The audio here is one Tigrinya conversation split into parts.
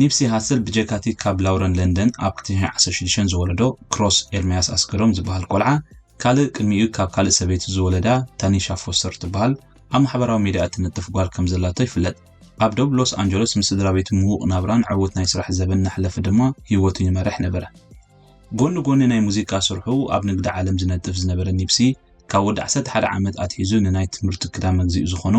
ኒፕሲ ሃስል ብጀካቲ ካብ ላውረን ለንደን ኣብ ክልተ ሽሕን ዓሰርተ ሽዱሽተን ዝወለዶ ክሮስ ኤርምያስ ኣስገዶም ዝበሃል ቆልዓ፣ ካልእ ቅድሚኡ ካብ ካልእ ሰበይቲ ዝወለዳ ታኒሻ ፎስተር ትበሃል ኣብ ማሕበራዊ ሚድያ እትነጥፍ ጓል ከም ዘላቶ ይፍለጥ። ኣብ ዶብ ሎስ ኣንጀሎስ ምስ ስድራ ቤቱ ምዉቕ ናብራን ዕዉት ናይ ስራሕ ዘበን እናሕለፈ ድማ ህይወቱ ይመርሕ ነበረ። ጎኒ ጎኒ ናይ ሙዚቃ ስርሑ ኣብ ንግዲ ዓለም ዝነጥፍ ዝነበረ ኒፕሲ፣ ካብ ወዲ ዓሰርተ ሓደ ዓመት ኣትሒዙ ንናይ ትምህርቱ ክዳን መግዝኢ ዝኾኖ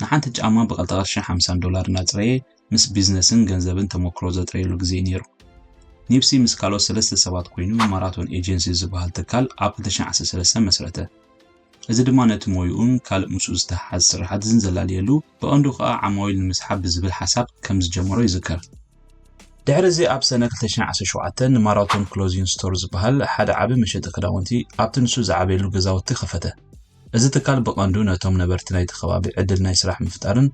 ንሓንቲ ጫማ ብቐልጠ ቅርሽን ሓምሳን ዶላር እናጽረየ ምስ ቢዝነስን ገንዘብን ተመክሮ ዘጥረየሉ ግዜ እዩ ነይሩ። ኒፕሲ ምስ ካልኦት ሰለስተ ሰባት ኮይኑ ማራቶን ኤጀንሲ ዝበሃል ትካል ኣብ ክልተ ሽሕን ዓሰርተ ሰለስተን መስረተ። እዚ ድማ ነቲ ሞይኡን ካልእ ምስኡ ዝተሓሓዝ ስራሓትን ዘላልየሉ፣ ብቐንዱ ከኣ ዓማዊል ንምስሓብ ብዝብል ሓሳብ ከም ዝጀመሮ ይዝከር። ድሕሪ እዚ ኣብ ሰነ ክልተ ሽሕን ዓሰርተ ሸውዓተን ንማራቶን ክሎዚንግ ስቶር ዝበሃል ሓደ ዓቢ መሸጢ ክዳውንቲ ኣብቲ ንሱ ዝዓበየሉ ገዛውቲ ከፈተ። እዚ ትካል ብቐንዱ ነቶም ነበርቲ ናይቲ ከባቢ ዕድል ናይ ስራሕ ምፍጣርን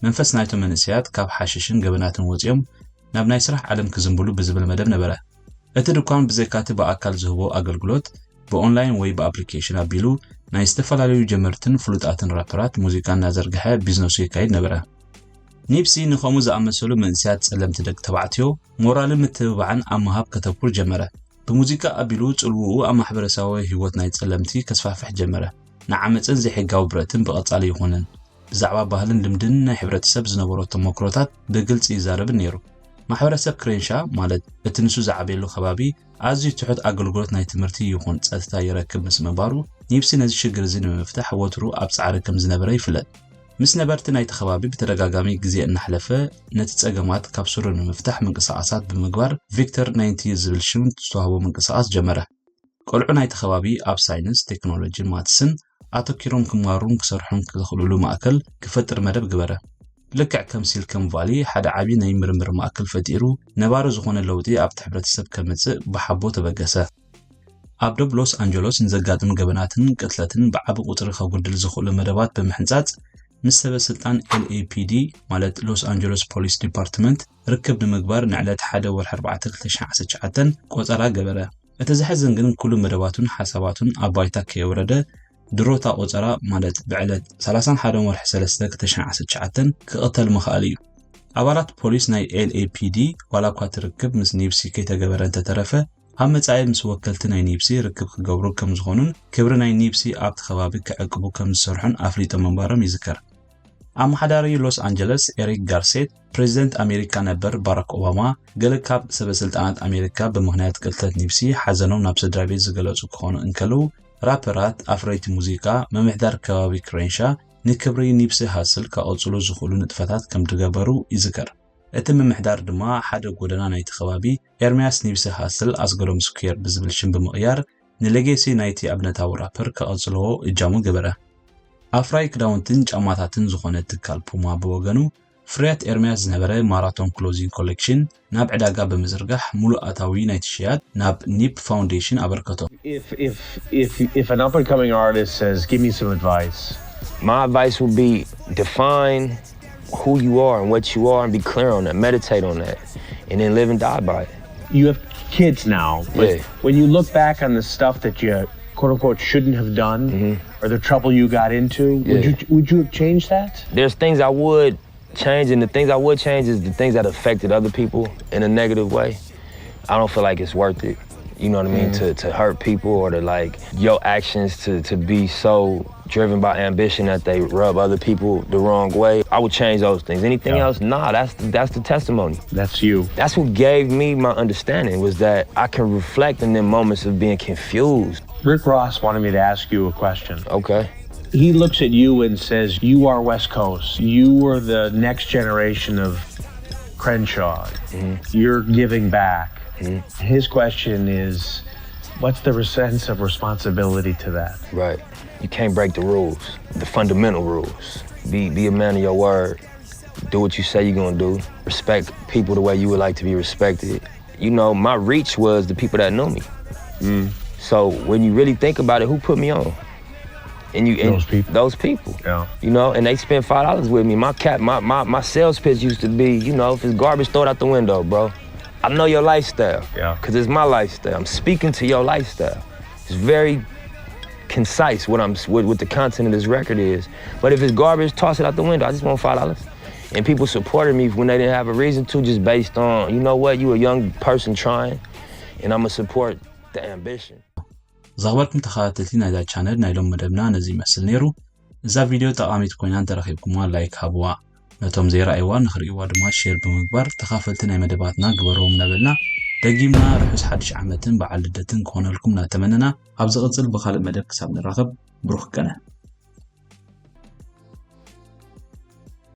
መንፈስ ናይቶም መንእሰያት ካብ ሓሽሽን ገበናትን ወጺኦም ናብ ናይ ስራሕ ዓለም ክዝንብሉ ብዝብል መደብ ነበረ። እቲ ድኳን ብዘይካቲ ብኣካል ዝህቦ ኣገልግሎት፣ ብኦንላይን ወይ ብኣፕሊኬሽን ኣቢሉ ናይ ዝተፈላለዩ ጀመርትን ፍሉጣትን ራፐራት ሙዚቃ እናዘርግሐ ቢዝነሱ የካይድ ነበረ። ኒፕሲ ንኸምኡ ዝኣመሰሉ መንእሰያት ጸለምቲ ደቂ ተባዕትዮ ሞራልን ምትብባዕን ኣብ ምሃብ ከተኩር ጀመረ። ብሙዚቃ ኣቢሉ ጽልውኡ ኣብ ማሕበረሰባዊ ህይወት ናይ ጸለምቲ ከስፋሕፍሕ ጀመረ። ንዓመጽን ዘይሕጋዊ ብረትን ብቐጻሊ ይኹንን ብዛዕባ ባህልን ልምድን ናይ ሕብረተሰብ ዝነበሮ ተመክሮታት ብግልጺ ይዛረብን ነይሩ። ማሕበረሰብ ክሬንሻ፣ ማለት እቲ ንሱ ዝዓበየሉ ከባቢ፣ ኣዝዩ ትሑት ኣገልግሎት ናይ ትምህርቲ ይኹን ጸጥታ ይረክብ ምስ ምንባሩ፣ ኒፕሲ ነዚ ሽግር እዚ ንምፍታሕ ወትሩ ኣብ ጻዕሪ ከም ዝነበረ ይፍለጥ። ምስ ነበርቲ ናይቲ ከባቢ ብተደጋጋሚ ግዜ እናሕለፈ፣ ነቲ ጸገማት ካብ ስሩ ንምፍታሕ ምንቅስቓሳት ብምግባር፣ ቪክተር ናይንቲ ዝብል ሽም ዝተዋህቦ ምንቅስቓስ ጀመረ። ቆልዑ ናይቲ ከባቢ ኣብ ሳይንስ፣ ቴክኖሎጂን ማትስን ኣተኲሮም ክመሃሩን ክሰርሑን ክኽእሉሉ ማእከል ክፈጥር መደብ ግበረ። ልክዕ ከም ሲልከን ቫሊ ሓደ ዓቢ ናይ ምርምር ማእከል ፈጢሩ፣ ነባሪ ዝኾነ ለውጢ ኣብቲ ሕብረተሰብ ከምጽእ ብሓቦ ተበገሰ። ኣብ ዶብ ሎስ ኣንጀሎስ ንዘጋጥም ገበናትን ቅትለትን ብዓቢ ቁጽሪ ከጉድል ዝኽእሉ መደባት ብምሕንጻጽ፣ ምስ ሰበ ስልጣን ኤል ኤ ፒ ዲ፣ ማለት ሎስ ኣንጀሎስ ፖሊስ ዲፓርትመንት፣ ርክብ ንምግባር ንዕለት ሓደ ወርሒ ኣርባዕተ ክልተ ሽሕን ዓሰርተ ትሽዓተን ቆጸራ ገበረ። እቲ ዘሕዝን ግን፣ ኩሉ መደባቱን ሓሳባቱን ኣብ ባይታ ከየውረደ፣ ድሮ እታ ቆጸራ፣ ማለት ብዕለት ሰላሳን ሓደን ወርሒ ሰለስተ ክልተ ሽሕን ዓሰርተ ትሽዓተን ክቕተል ምኽኣሉ እዩ። ኣባላት ፖሊስ ናይ ኤል ኤ ፒ ዲ፣ ዋላ እኳ እቲ ርክብ ምስ ኒፕሲ ከይተገበረ እንተተረፈ፣ ኣብ መጻኢ ምስ ወከልቲ ናይ ኒፕሲ ርክብ ክገብሩ ከም ዝኾኑን ክብሪ ናይ ኒፕሲ ኣብቲ ከባቢ ክዕቅቡ ከም ዝሰርሑን ኣፍሊጦም ምንባሮም ይዝከር። ኣመሓዳሪ ሎስ ኣንጀለስ ኤሪክ ጋርሴት፣ ፕሬዚደንት ኣሜሪካ ነበር ባራክ ኦባማ፣ ገለ ካብ ሰበ ስልጣናት ኣሜሪካ ብምኽንያት ቅትለት ኒፕሲ ሓዘኖም ናብ ስድራ ቤት ዝገለጹ ክኾኑ እንከለዉ፣ ራፐራት፣ ኣፍረይቲ ሙዚቃ፣ ምምሕዳር ከባቢ ክሬንሻ ንክብሪ ኒፕሲ ሃስል ከቐጽሉ ዝኽእሉ ንጥፈታት ከም ዝገበሩ ይዝከር። እቲ ምምሕዳር ድማ ሓደ ጎደና ናይቲ ከባቢ ኤርምያስ ኒፕሲ ሃስል ኣስገዶም ስኩዌር ብዝብል ሽም ብምቕያር ንሌጌሲ ናይቲ ኣብነታዊ ራፐር ከቐጽልዎ እጃሙ ገበረ። ኣፍራይ ክዳውንትን ጫማታትን ዝኾነ ትካል ፑማ ብወገኑ፣ ፍርያት ኤርምያስ ዝነበረ ማራቶን ክሎዚንግ ኮሌክሽን ናብ ዕዳጋ ብምዝርጋሕ፣ ሙሉእ ኣታዊ ናይቲ ሽያጥ ናብ ኒፕ ፋውንዴሽን ኣበርከቶ። If if if if an up and coming artist says, "Give me some advice," my advice would be define who you are and what you are, and be clear on that. Meditate on that, and then live and die by it. You have kids now, but Yeah. When you look back on the stuff that you, quote unquote, shouldn't have done, or the trouble you got into, would Yeah. you would you have changed that? There's things I would change, and the things I would change is the things that affected other people in a negative way. I don't feel like it's worth it. You know what I mean? To, to hurt people, or to, like, your actions to, to be so driven by ambition that they rub other people the wrong way. I would change those things. Anything Yeah. Else, nah, that's the, that's the testimony. That's you. That's what gave me my understanding, was that I can reflect in them moments of being confused. Rick Ross wanted me to ask you a question. Okay. He looks at you and says, "You are West Coast. You are the next generation of Crenshaw. You're giving back." His question is, what's the sense of responsibility to that? Right. You can't break the rules, the fundamental rules. Be be a man of your word. Do what you say you're gonna do. Respect people the way you would like to be respected. You know, my reach was the people that knew me. So when you really think about it, who put me on? And you and Those people. Those people. Yeah. You know, and they spent five dollars with me. My cap, my, my my sales pitch used to be, you know, if it's garbage, throw it out the window, bro. I know your lifestyle. Yeah. Cause it's my lifestyle. I'm speaking to your lifestyle. It's very concise what I'm what, what the content of this record is. But if it's garbage, toss it out the window. I just want five dollars. And people supported me when they didn't have a reason to, just based on, you know what, you a young person trying, and I'm gonna support the ambition. ዝኸበርኩም ተኸታተልቲ ናይዛ ቻነል፣ ናይ ሎም መደብና ነዚ ይመስል ነይሩ። እዛ ቪድዮ ጠቓሚት ኮይና እንተረኺብኩምዋ ላይክ ሃብዋ፣ ነቶም ዘይረኣይዋ ንኽርእይዋ ድማ ሼር ብምግባር ተኻፈልቲ ናይ መደባትና ግበርዎም እናበልና፣ ደጊምና ርሑስ ሓድሽ ዓመትን በዓል ልደትን ክኾነልኩም እናተመነና፣ ኣብ ዝቕጽል ብኻልእ መደብ ክሳብ ንራኸብ፣ ብሩኽ ቀነ።